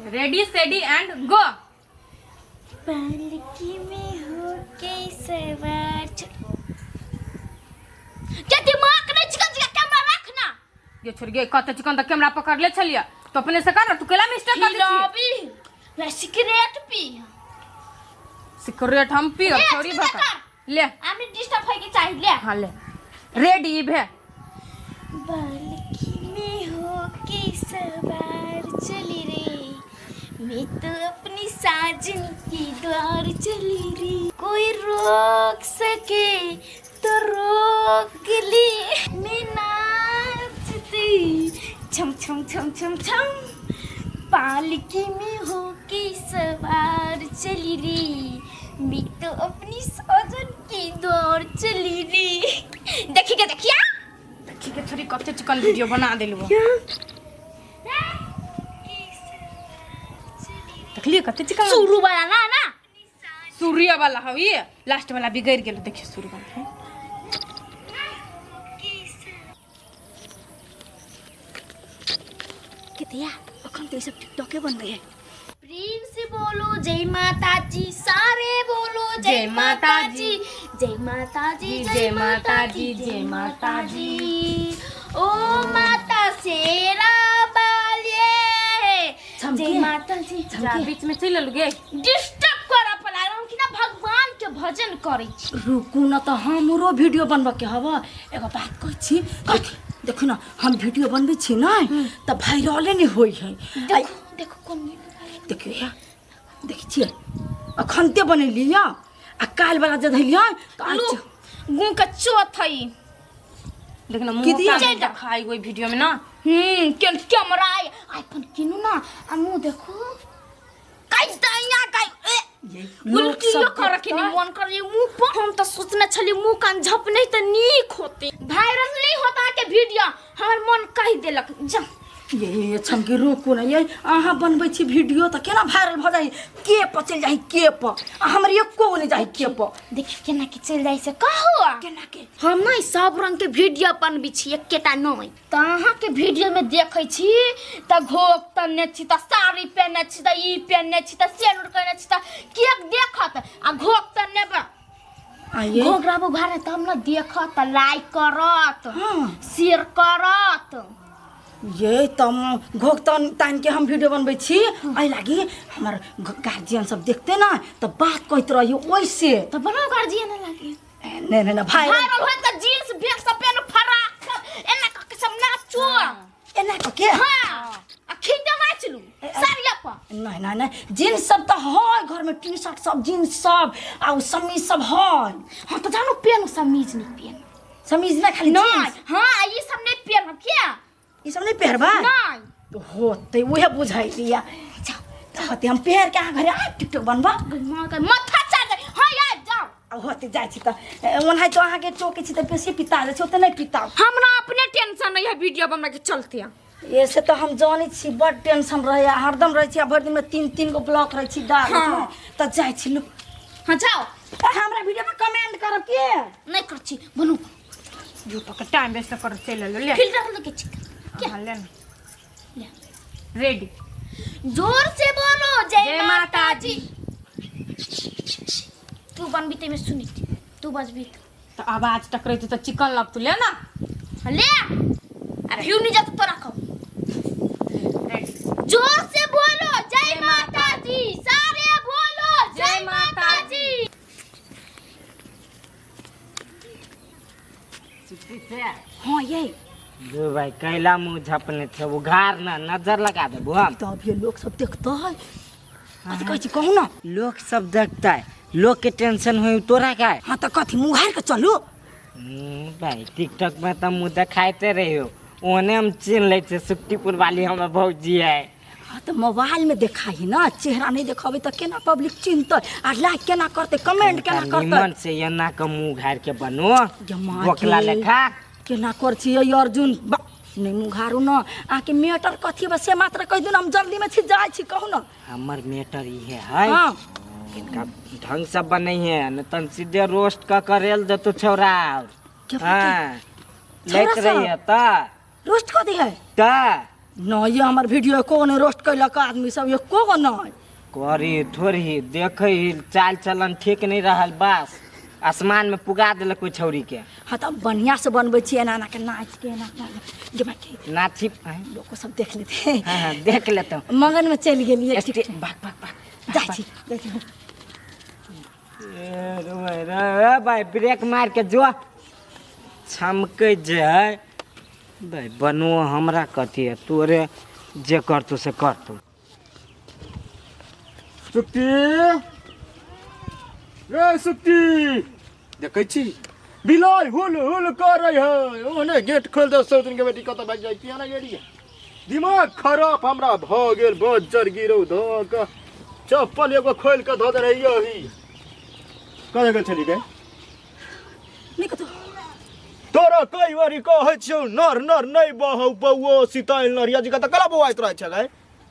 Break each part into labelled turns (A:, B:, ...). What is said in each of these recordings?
A: Ready सेडी and go.
B: पालकी में हो के सवार क्या दिमाग नहीं चिकन चिकन कैमरा रखना।
A: ये छोड़ गे, कते चिकन त कैमरा पकड़ले छलिए तो अपने से कर, तू केला मिस्टेक कर दै छियै?
B: हिलाबी वे सिगरेट पी।
A: सिगरेट हम पी
B: ले,
A: छोड़ी
B: चिकन
A: बका
B: कर।
A: ले।
B: आमने डिस्टर्ब होय के चाहिए ले।
A: हां ले, रेडी भे।
B: पालकी में हो के सवार चली रे, मैं तो अपनी साजन की द्वार चली रे, कोई रोक सके तो रोक ले, मैं नाचती छम छम छम छम छम, पालकी में हो के सवार चली रे, मैं तो अपनी साजन की द्वार चली रे। देखी के देखिया।
A: देखी के छोरी, कते चिकन वीडियो बना देलबो। देखलिए कते चिकन?
B: शुरू वाला ना ना।
A: सूर्य वाला हौ ये, लास्ट वाला बिगड़ गेल। देखिए शुरू वाला है।
B: कितिया
C: अखन तो ई सब टिकटॉके बनबै है।
B: प्रेम से बोलो जय माता जी, सारे बोलो जय माता जी, जय माता जी, जय माता जी, जय माता जी। ओ माता शेरा बाले जय माता जी।
A: जा बीच में चलि एलु गे।
B: डिस्टर्ब कर पला हम कि ना भगवान के भजन करै छी।
C: रुकू न तऽ हमरो वीडियो बनबऽ के हब। एगो बात कहै छी, कथी? देखू न, हम वीडियो बनबै छी ने तऽ वायरले नहि होइ है।
B: देखो देखो कोन।
C: देखियौ या देखै छियै, अखनते बनेलियै आ काल्हि वाला जे धैलियै तऽ
B: लू गु के चोथ है।
A: देख ना मुंह
C: की दिया?
A: कान देखाई ओहि वीडियो में ना।
B: केन कैमरा आइ आईफोन किनु ना आ मुंह देखो काई दैया काई ए
C: लोक
B: उल्टियो
C: सब
B: कर के नहीं मन कर मुंह पर। हम तो सोचने छली मुंह कान झप नहीं त नीक होते, वायरल नहीं होता के वीडियो हमर मन कहि देलक जा।
C: ये छमकी रोकू ने, ये अहाँ बनबै छी वीडियो तऽ केना वायरल भऽ जाइ? के पर चलि जाइ के पर, आ हमर एको नहि जाइ के पर।
B: देखी केना के चलि जाइ से कहू।
C: केना के?
B: हम नहीं सब रंग के वीडियो बनबै छी, एकेटा नहीं। तऽ अहाँके वीडियोमे देखै छी तऽ घोघ तनने छी, तऽ साड़ी पहिनने छी, तऽ ई पहिनने छी, तऽ सेनुर कयने छी, तऽ किएक देखत आ घोघ तनने बा
C: आइए
B: घोघ रहबो घरे तऽ हम ने देखत, तऽ लाइक करत,
C: हाँ।
B: शेयर करत।
C: ये तम घोघ तन तान के हम वीडियो बनबै छी, एहि लागी हमर गार्जियन सब देखते ना तऽ बात कहैत रहियो ओइसे।
B: तऽ बनाउ गार्जियन लागी।
C: नहीं नहीं नहीं भाई
B: वायरल होय तऽ जीन्स बैग सब पेन फराक सब एना कऽ के सब नाचो।
C: एना कऽ के?
B: हाँ, आ खिंजा नाच लू साड़िया पर।
C: नहीं नहीं नहीं, जीन्स सब तऽ है घर में, टी शर्ट सब, जीन्स सब आ उ समीज सब है।
B: हाँ तऽ जानो पेन समीज नहीं पेन।
C: समीज ना खाली
B: नहीं
C: जीन्स।
B: हाँ ई सब नहीं पेन हम क्या।
C: ई सब नहीं पहरबा?
B: नहीं।
C: तो होते उहे बुझाई लिया। तऽ होते हम पहर के अहाँ घरे आ टिकटॉक बनबा।
B: माँ के माथा चढ़ जाए। हाँ यार जाओ।
C: आ होते जाइ छी तऽ ओनाहितो अहाँके टोकै छी तऽ बेसी पिता जाइ छै, ओते नहि पिताउ।
B: हमरा अपने टेंशन नहीं है वीडियो बनबे के चलते।
C: ये से तऽ हम जानै छी बड टेंशन रहैया, हरदम रहै छी आ भरि दिनमे तीन तीन गो ब्लॉक रहै छी डाल।
B: हाँ।
C: तऽ जाइ छी लू।
B: हाँ जाओ।
C: ए, हमरा वीडियो में कमेंट करब के?
B: नहीं कर छी बनू।
A: झूठो के टाइम वेस्ट कर चलि एलु ले।
B: फिल्टर लगे छी।
A: हाँ ले ना।
B: ले।
A: रेडी।
B: जोर से बोलो जय
A: जय
B: माता
A: माता
B: जी। तू बनबी ते में सुनी, तू बजबी
A: तऽ आवाज टकरेतौ तऽ चिकन लगतौ। ले ना।
B: ले आ व्यू नहीं जात तोरा कहो।
A: रेडी।
B: जोर से बोलो जय माता जी, सारे बोलो जय माता जी।
C: हाँ ये
D: जो भाई कैला मुंह झपने थे उघार ना नजर लगा देबो हम।
C: तऽ अभी लोग सब देखते है, कथी कहै छी कहू ना।
D: लोग सब देखता है, लोग के टेंशन हुई तोरा का है?
C: हाँ तऽ कथी मुँह उघारि के चलू?
D: भाई टिकटॉक में तो मुँह दिखाते रहे हो, ओने हम चिन्ह लै छियै सुखटीपुर वाली हमर भौजी है।
C: हाँ तऽ मोबाइल में देखाही ना, चेहरा नहीं देखाबे तऽ केना पब्लिक चिन्हतै आ लाइक केना करतै, कमेंट केना करतै?
D: निमन से एना के मुँह घार के बनो
C: गे माँ
D: बोकला
C: गे।
D: लेखा।
C: केना कर छियै अर्जुन बा नहीं मुँह घारू न, अहाँके मैटर कथी बा से मात्र कहि दू न, हम जल्दी में छी जाइ छी कहू न।
D: हमर मैटर इहे है।
C: हाँ।
D: इनका ढंग से बनै है न तन सीधे रोस्ट क करेल देतो छौरा।
C: के बात?
D: हाँ
C: छौरा
D: लैत
C: सब?
D: रही है त
C: रोस्ट कऽ दी है
D: त
C: न ये हमर वीडियो एको ने रोस्ट कैलक आदमी सब एको गो नहीं।
D: करी थोड़ी देखै चाल चलन ठीक नहीं रहल, बस आसमान में पुगा देलक कोई छौरी के।
C: हाँ तऽ बढ़िया से बनबै छी, एना एना के नाच के, एना एना के गे के
D: नाची।
C: लोको सब देख लेते।
D: हाँ हाँ देख लेते।
C: मगन में चलि गेलियै। ठीक छै।
D: भाग भाग भाग।
C: जाइ छी, जाइ छी।
D: ए रे रे भाई, ब्रेक मार के जो छमकै जे है भाई बनो। हमरा कथी है, तोरे जे करतौ से करतौ।
E: सुक्ति रे सुक्ति, देखै छी बिलाइ हुल हुल करै है, ओहने गेट खोल दे। सौ दिन के बेटी कतऽ भागि जाइ किया ना गेलियै? दिमाग खराब हमरा भऽ गेल। बज्जर गिरौ धऽ कऽ चप्पल एगो खोलि कऽ धऽ दे रही। यही कतऽ गेल छली गे?
C: नहि कतौ।
E: तोरा कई बारी कहै छियौ, नर नर नहि बहौ बौओ। सीताइल नरिया जी कतऽ कला बौआइत रहै छै गे?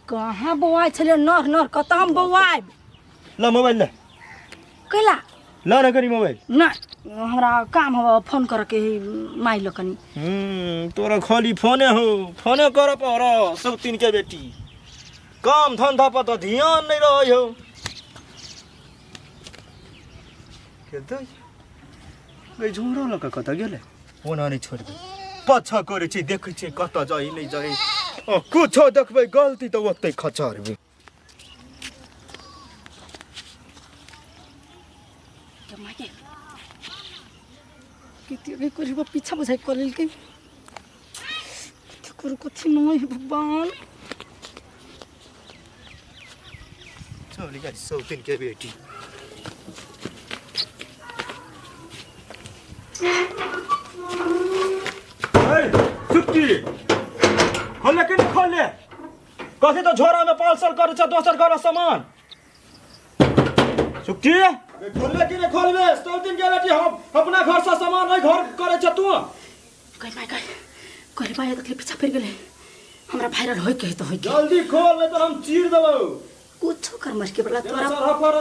C: कहाँ बौआइ छलै नर नर? कतऽ हम बौआइब?
E: ल मोबाइल ले।
C: कैला?
E: ल न कनी मोबाइल।
C: नहि, हमरा काम हव, फोन करके माइ ल कनी।
E: तोरा खाली फोने हो, फोने कर पर। सब तीन के बेटी काम धंधा पर तऽ ध्यान नहीं रहै हो। केतै गई झोरो लऽ कऽ कतऽ गेलै? ओना नहि छोड़बै, पाछा करै छै, देखै छियै कतऽ जाइ नहि जाइ। आ कुछो देखबै गलती तऽ ओतै खचरबै।
C: माके कते भी करबो पीछा बुझाइ कऽ लेलकै। करू कथी नहीं हे भगवान।
E: चल जाइ सौतिन के बेटी। सुक्की, खोले कि नहि खोले? कथी तऽ झोरा में पार्सल करै छ दोसर घर सामान? सुक्की, खोलले कि नहि खोलबे? सौतिन के बेटी, हम अपना घर से सामान नहीं घर करै छ तू।
C: गई माय गई, कहले माय देखले पीछा फिर गेलै। हमरा वायरल होय के है तऽ होय के।
E: जल्दी खोल, नहीं तो हम चीर देबौ।
C: कुछो कर मर के बला
E: तोरा
C: तोरा।
E: सरह पर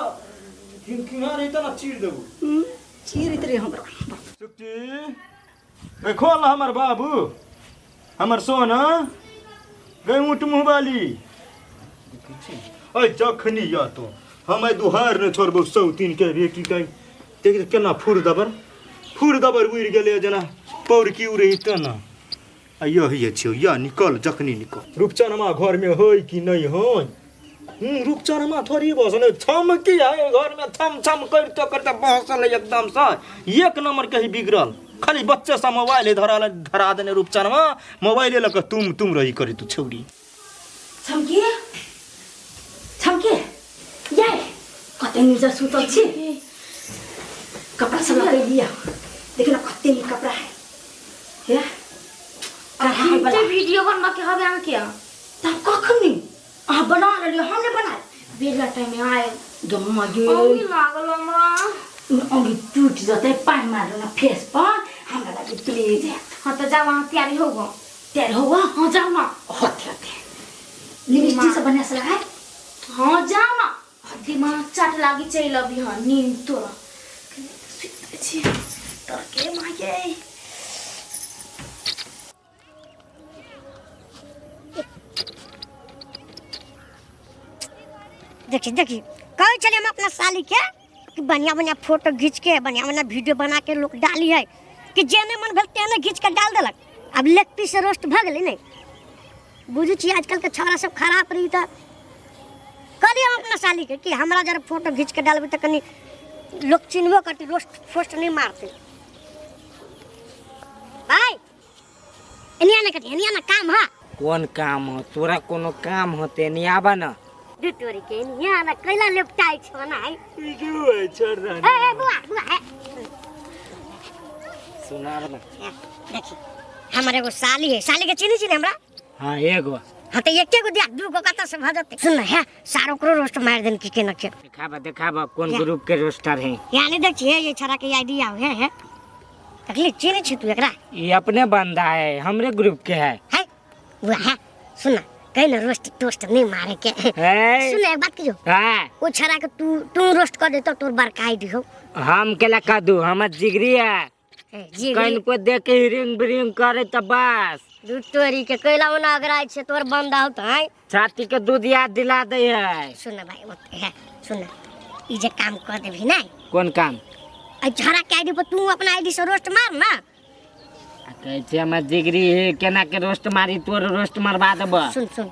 E: खिनखिना रही तऽ ना चीर देबौ।
C: चीरैत रहे हमरा।
E: सुक्की गे, खोल ना हमर बाबू, हमर सोना गे, ऊँट मुँह वाली। अय जखनी या तो हम आइ दुहार ने छोड़बौ। सौतीन के बेटी के देख देख केना फुर दबर फुर दबर उड़ि गेलै, जेना पौरकी उड़ै तेना। आ यही छियौ, या निकल जखनी निकल। रूपचनमा घर में होय कि नहीं होय? रूपचनमा थोड़ी बसल छमकी है घर में, छम छम करिते करिते बसल है एकदम से एक नंबर के ही बिगड़ल। खाली बच्चे से मोबाइल धरा धरा देने रूपचनमा, मोबाइले लऽ कऽ तुम तुम रही करी तू छौरी।
C: छमकी, छमकी, ये कते नीक सुतल छी। कपड़ा सब लऽ के लिया, देख न कते नीक कपड़ा है। हे कढ़ाई वाला।
B: वीडियो बनबा के हवे अहाँ के।
C: तब कखनी अहाँ बना लेलियै, हम नहि बनाए।
B: बेला टाइम में आयल।
C: गम्मा गे।
B: औंगी लागल हमरा।
C: औंगी टूटि जेतै, पानि मारल ना फेस पर। हमरा लागि प्लीज।
B: हाँ तो जाओ, अहाँ तैयारी हो गो।
C: तैयार हो गो?
B: हाँ, जाओ ना।
C: होते होते लिपस्टिक सब बढ़िया से लगाए।
B: हाँ, जाओ ना। दिमाग चाट लागी चल अभी। हाँ, नींद तोरा सुति छी तोर के माये।
F: देखी देखी, कहै छलियै हम अपना साली के कि बढ़िया बढ़िया फोटो घीच के बढ़िया बढ़िया वीडियो बना के लोग डाली है कि जेने मन भेल तेने घीच के डाल देलक। आब लेग पीस रोस्ट भऽ गेलै। नहि बुझै छियै, आजकल के छौड़ा सब खराब रही। तऽ कहलियै हम अपना साली के कि हमरा जरा फोटो घीच के डालबै तऽ कनि लोग चिन्हबो करतै, रोस्ट फोस्ट नहि मारतै। भाइ, एनिया ने कथी, एनिया ने काम है।
D: कोन काम हो तोरा? कोनो काम होते नहीं, आबा ना।
F: दू तोरी के, एनिया ने कैला लेपटाइ छौ ना है? ए ए बुआ बुआ ए।
D: सुना ना।
F: देखी, हमर एगो साली है। साली के चिन्है छी ने हमरा?
D: हाँ, एगो।
F: हाँ तऽ एके गो दिया, दू गो कतऽ से भऽ जेतै? सुन ने, हे सार ओकरो रोस्ट मारि देन की केना के।
D: देखाबा देखाबा, कोन ग्रुप के रोस्टर है?
F: यानी देख छी, हे ये छड़ा के आईडी आव। हे हे देखली, चिन्है छी तू एकरा?
D: ये अपने बंदा है, हमरे ग्रुप के है।
F: है बुआ, है सुन ना, कहीं ना रोस्ट टोस्ट नहीं मारे के।
D: है।
F: सुन ना, एक बात कहियो।
D: हाँ।
F: ओ छड़ा के तू तू रोस्ट कर देतो, तोर बड़का आईडी हो।
D: हम केला कदू, हमर जिगरी है।
F: ए, जी।
D: कहीं को देख के रिंग ब्रिंग करे तो बस।
F: दूध तोरी के कैला ओना अगराइ छै तोर बंद होत है।
D: छाती के दूध याद दिला दे है।
F: सुन ना भाई, मत है सुन ना, ई जे काम कर देबही नै।
D: कोन काम?
F: आ झड़ा के आईडी पर तू अपना आईडी से रोस्ट मार ना।
D: आ कहै छै हमर जिगरी है, केना के रोस्ट मारी, तोर रोस्ट मारबा देब।
F: सुन सुन,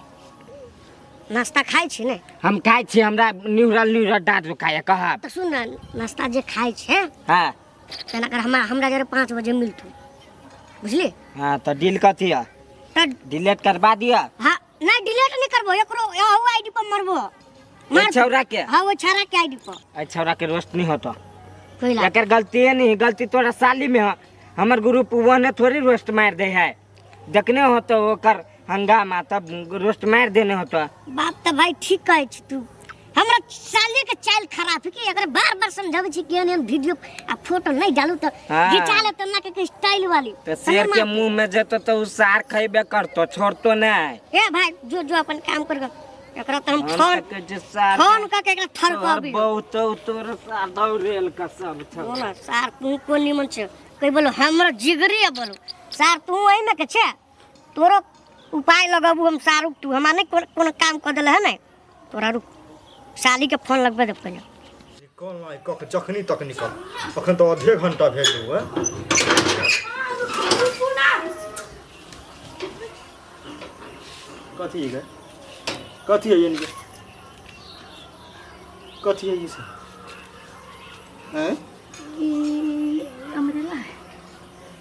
F: नाश्ता खाइ छी ने?
D: हम खाइ छी, हमरा निहुरल निहुरल डाँट दुखाइए कहब।
F: तऽ सुन ना, नाश्ता जे खाइ छै
D: हाँ
F: तेना कर हमरा हमरा जरे 5 बजे मिलतू, बुझली?
D: हाँ तऽ डील कथी है?
F: तऽ
D: डिलीट करबा दिअ।
F: हाँ नहीं, डिलीट नहीं करबो, एकरो यहो आईडी पर मरबो।
D: ओहि छौड़ा के?
F: हाँ वो छौड़ा के आईडी पर।
D: एहि छौड़ा के रोस्ट नहीं होतो।
F: कोइला?
D: एकर गलती नहीं, गलती तोरा साली में है। हमर ग्रुप ओने थोड़ी रोस्ट मार दे है, देखने होतो ओकर हंगामा तब रोस्ट मार देने होतो।
F: बात तऽ भाई ठीक कहै छी तू, हमरा साली के चाल खराब है कि अगर बार बार समझाबै छी कि एहन एहन वीडियो आ फोटो नहीं डालू तऽ
D: हाँ।
F: घिचा ले तऽ ना के स्टाइल वाली।
D: तऽ शेर के मुंह में जेतो तऽ उ सार खैबे करतो, छोड़तो नहीं।
F: ए भाई जो जो अपन काम कर, एकरा तऽ हम
D: हम
F: फोन
D: तऽ कहै छियै सार
F: फोन कऽ के एकरा थर
D: तोहर
F: कऽ
D: बहुत तोर सार दौड़ेल के सब छौ।
F: बोला सार तू कोन निमन छै कहि बोलो, हमरा जिगरी है बोलो सार तू एहिमे के छै, तोरो उपाय लगाबू हम सारू, तू हमरा नहीं कोनो काम कऽ देले है ने तोरा। रुक साली के फोन लगबे दे पहिले।
E: निकल ना कख जखनी तक निकल, अखन तऽ आधे घंटा भेल गेलौ है। कथी है कथी है ये कथी है ये से हैं?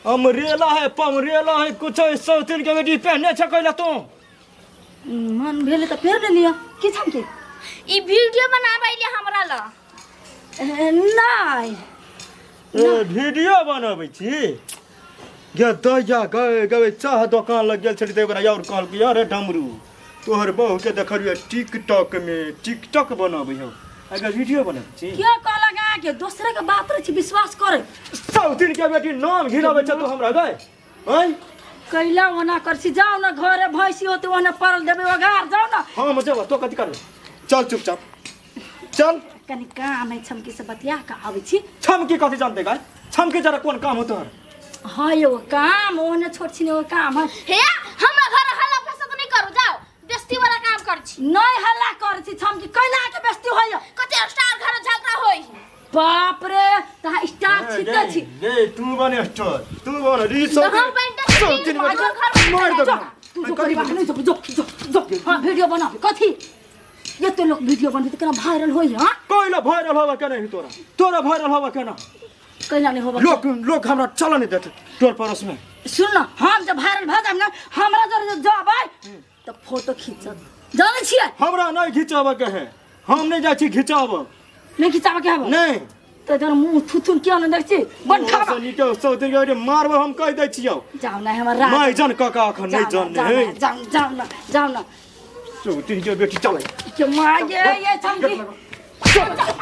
E: अमरेला है पमरेला है कुछ सौतीन के बेटी पहने छ कैला तू?
C: मन भेल तऽ फेर लेलियो। की छम के
B: ई वीडियो बनाबै ले हमरा ल?
C: नहीं
E: ए वीडियो बनाबै छी गे दैया गए गए चाह दोकान लग गेल छली त ओकरा और कहलकै अरे डमरू तोहर बहू के देखलियो टिकटॉक में टिकटॉक बनाबै हौ, अगर वीडियो बनाबै छी।
C: के कहलक अहाँ के दोसरे के बात रहे छी विश्वास करे?
E: सौतीन के बेटी नाम घिराबै छ तू हमरा गए हैं?
C: कैला ओना कर छी, जाओ ना घरे भैंसी होते ओना परल देबे ओगार, जाओ ना।
E: हम जेबो तो कथी करबे, चल चुपचाप चल।
C: कनी काम है छमकी से बतिया के आबै छी।
E: छमकी कथी जानते गाय, छमकी जरा कोन काम होतो हर?
C: हाँ एगो काम ओने छोट छिन एगो काम है।
B: हे हमरा घर हल्ला फसाद नहीं करू, जाओ बेइज्जती वाला काम कर छी।
C: नहीं हल्ला कर छी छमकी, कैला के बेइज्जती होय?
B: कते स्टार घर झगड़ा होय।
C: बाप रे तहा स्टार छिते छी।
E: गे तू बने स्टार, तू बने री सौतीन मार देबो
C: तू जो करी बात नहीं, जो जो जो हां वीडियो बना कथी ये तो लोग वीडियो बनबे त केना वायरल होई? हां
E: कैला वायरल होवा केना ही तोरा, तोरा वायरल होवा केना?
C: कैला नहीं होवा?
E: लोग लोग हमरा चला नहीं देते टोल पड़ोस में।
C: सुन ना, हम जब वायरल भ जाब ना हमरा जरे जब त फोटो खींचब, जानै छियै?
E: हमरा नहीं खिंचाबे के है, हम नहीं जाइ छी खिंचाबे।
C: नहीं खिंचाबे के है?
E: नहीं
C: त जन मुंह थुथुन किया न देख छी बन खा
E: निके सौतीन के मारबो हम कह दै छियौ।
C: जाउ ना हमर राज
E: नहीं जान काका अखन नहीं जान
C: है, जाउ जाउ ना जाउ ना
E: सौतीन के बेटी चलै
C: के मागे ये छमकी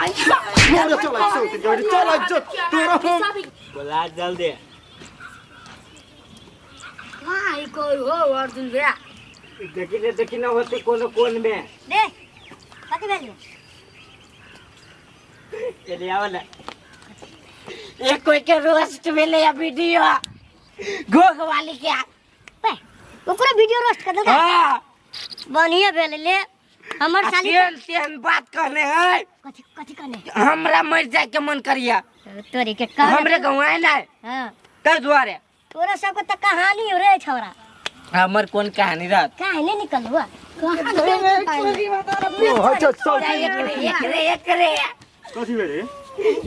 E: मारे चलै सौतीन के बेटी चलै जो तोरा हम
D: बोला जल्दी।
F: हां ई कोई हो अर्जुन भैया
D: देखी ने देखी ना होते कोनो कोन में
F: दे कथी भेल?
D: चलिए आओ ना, एक कोई के रोस्ट भेलै या वीडियो घोघ वाली के
F: पे ओकरो वीडियो रोस्ट कर देलकै?
D: हां
F: बढ़िया भेल ले हमर साली
D: तेल तेल बात कहने है।
F: कथी कथी कहने?
D: हमरा मर जाय के मन करिया
F: तोरी के कह
D: हमरे गाँव आए ना।
F: हां
D: कर दुआरे
F: तोरा सबके त कहानी हो रे छोरा।
D: हमर कोन कहानी रहत?
F: कहानी निकल हुआ
E: ओ अच्छा सौतीन
D: एकरे एकरे
E: कथी भेल रे?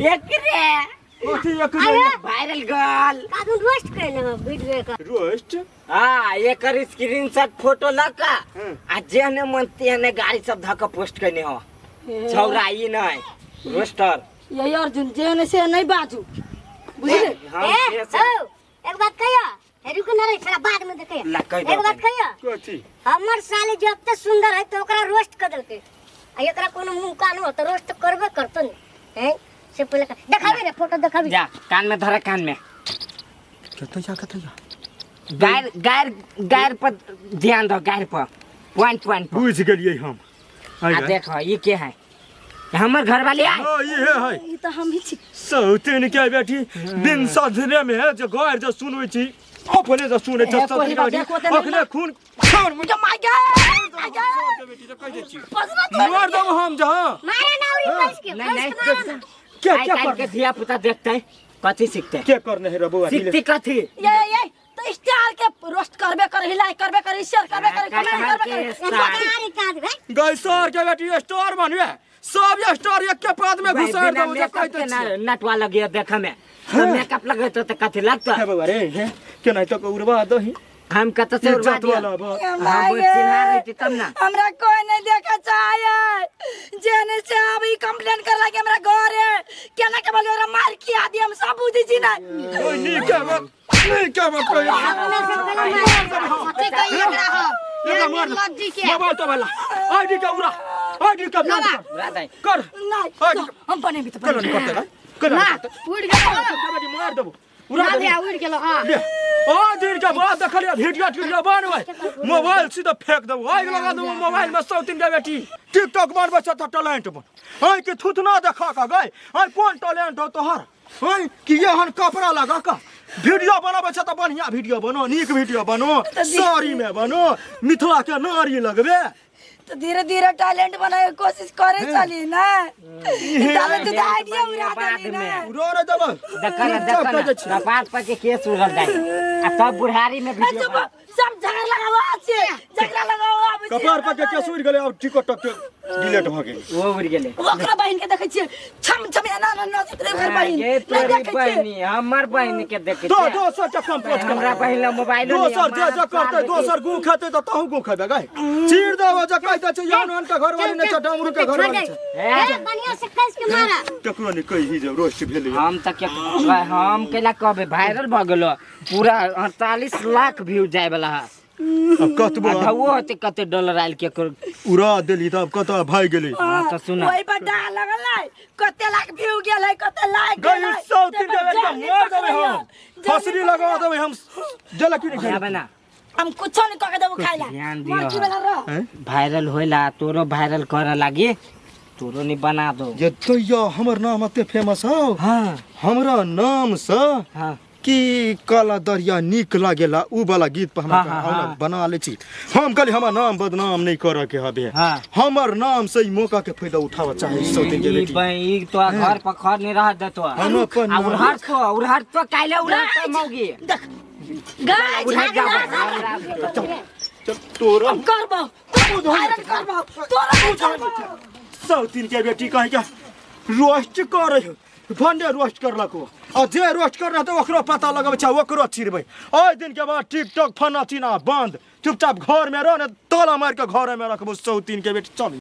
D: एकरे
E: कथी एकरे?
D: वायरल गल
F: कादू रोस्ट कर ले वीडियो का
E: रोस्ट?
D: हां एकर स्क्रीनशॉट फोटो लका आ जेहने मन तेहने गाड़ी सब धक पोस्ट कने हो छौरा ई नहीं रोस्टर।
C: ये अर्जुन जेहने से नहीं बाजू बुझले?
D: हम
F: ए
D: से
F: ओ एक बात कहियो, रुक ना रे साला बाद में देखियो। एक बात कहियो
E: कथी?
F: हमर साली जब तक सुंदर है तो ओकरा रोस्ट कर देलकै आ एकरा कोनो मुंह कान हो त रोस्ट करबे करतो ने हैं से पहिले देखाबी रे फोटो देखाबी।
D: जा कान में धरा कान में
E: कतौ जा कतौ जा
D: गायर गायर गायर पर ध्यान दो, गायर पर पॉइंट पॉइंट पर।
E: बुझ गेलियै हम।
D: आ देखो ये के है हमर घर वाली आए।
E: हां ये है
C: ई त हम ही छी
E: सौतीन के बेटी दिन सधरे में है जो घर जो सुनबै छी। अपने से सुने छ सब अखने खून छोड़
C: मुझे मार गए
E: मार दब हम जहां
F: मारे ना उरी पैस के
D: नहीं
F: नहीं
E: क्या क्या
D: कर के धिया पुता देखते कथी सीखते
E: क्या करने है रे बउआ
D: सीखते कथी
C: ये तो स्टार के रोस्ट करबे कर लाइक करबे कर शेयर करबे कर कमेंट करबे कर
F: काज भाई
E: गई सर के बेटी स्टार बनवे सब स्टार एक के पाद में घुसा दब जे कहते
D: छी नटवा लगियो देखे में तो मेकअप लगे तो कथी लगतो
E: हे बउआ रे हे केना तो उड़वा दही
D: हम कत से उड़वा दियो हम चिन्हा रही तब ना
C: हमरा कोई नहीं देखा चाहे जेने से अभी कंप्लेन कर लगे हमरा घर है केना के बोले हमरा मार के आदि हम सब बुझी छी ना
E: ओए नी के बात नी के बात कहि
A: कथी कही एकरा हम
E: एकरा मार मोबाइल तो वाला आईडी के उड़ा आईडी के बंद कर कर
C: नहीं हम बनेबी तो
E: कर नहीं करते कर
A: ना उड़ गेलो
E: मार देबो उड़ा
A: ना भैया उड़ गेलो हां
E: आ दिन के बाद देखलिए वीडियो टीडियो बनबै मोबाइल सीधा फेंक देबो आगि लगा देबो मोबाइल में 103 के बेटी टिकटॉक बनबै छ त टैलेंट बन आइ के थुथना देखा के गई आइ कोन टैलेंट हो तोहर आइ कि एहन कपड़ा लगा के वीडियो बनाबै छ त बढ़िया वीडियो बनो नीक वीडियो बनो साड़ी में बनो मिथिला के नारी लगबे
C: तो धीरे धीरे टैलेंट बनाए के कोशिश करे चली ना तबे तो आइडिया उड़ा देली ना
E: उड़ा रे देबो
D: देखा ना देखा ना कपार पर के केस उड़ल जाए आ तब बुढ़ारी में वीडियो
C: चुप सब झगड़ा लगाओ आज झगड़ा लगाओ अब
E: कपार पर के केस उड़ गेलै अब टिकट के डिलीट भ गेलै
D: वो उड़ गेलै
C: ओकरा बहिन के देखै छियै छम छम एना ना नचैत रहे ओकर बहिन
D: ये तोरी बहिनी हमर बहिन के देखै
E: दो दोसर के कम पोस्ट
D: हमरा बहिन ला मोबाइल
E: दोसर जे जे करतै दोसर गु खेतै त तहु गु खेबै गै चीर देबो जे कहै छै यौन हन के घरवाली नै छै डमरू के घरवाली छै
F: ए बढ़िया से कस के मारा
E: केकरो नै कहि जे रोस्ट भेलै
D: हम त के हम केला कहबे वायरल भ गेलो पूरा 48 लाख व्यू जाय वाला है
E: अब कतबो
D: वो होते कते डॉलर आयल के
E: उड़ा देली तब कत भाग गेली
D: हां त सुना
C: ओइ पर डाल लगल है कते लाख व्यू गेल है कते लाइक
E: गई 103 के बेटा मार देबै हम फसरी लगा देबै हम जला की नहीं
D: बना
C: हम कुछो नहीं कह के देबो खाइला
D: ध्यान
C: मर्जी
D: दियो
C: वाला रह
D: वायरल होइला तोरो वायरल करे लागी तोरो नहीं बना दो
E: जे तैया हमर नाम एते फेमस हो
D: हां
E: हमरा नाम से
D: हां
E: कि काला दरिया नीक लागेला उ वाला गीत पर हमरा
D: हाँ,
E: बना ले छी हम कहली हमर नाम बदनाम नहीं करे के हबे
D: हाँ।
E: हमर नाम से ई मौका के फायदा उठावा चाहे सौ दिन के बेटी
D: ई तो घर पर खर नहीं रह देतो
E: हम अपन
D: आ उड़हर तो काइले उड़हर तो मौगी
C: देख गाय
D: उड़हर जा
E: चल तोरा
C: हम करबो वायरल करबो तोरा करबो
E: 103 के बेटी कहि के रोस्ट करे भंडे रोस्ट करलक आ जे रोस्ट कर रहतै ओकरो पता लगबै छै ओकरो चिरबै ओहि दिन के बाद टिकटॉक फना चीना बंद चुपचाप घर में रह ने ताला मार के घर में रखबो 103 के बेटी चल।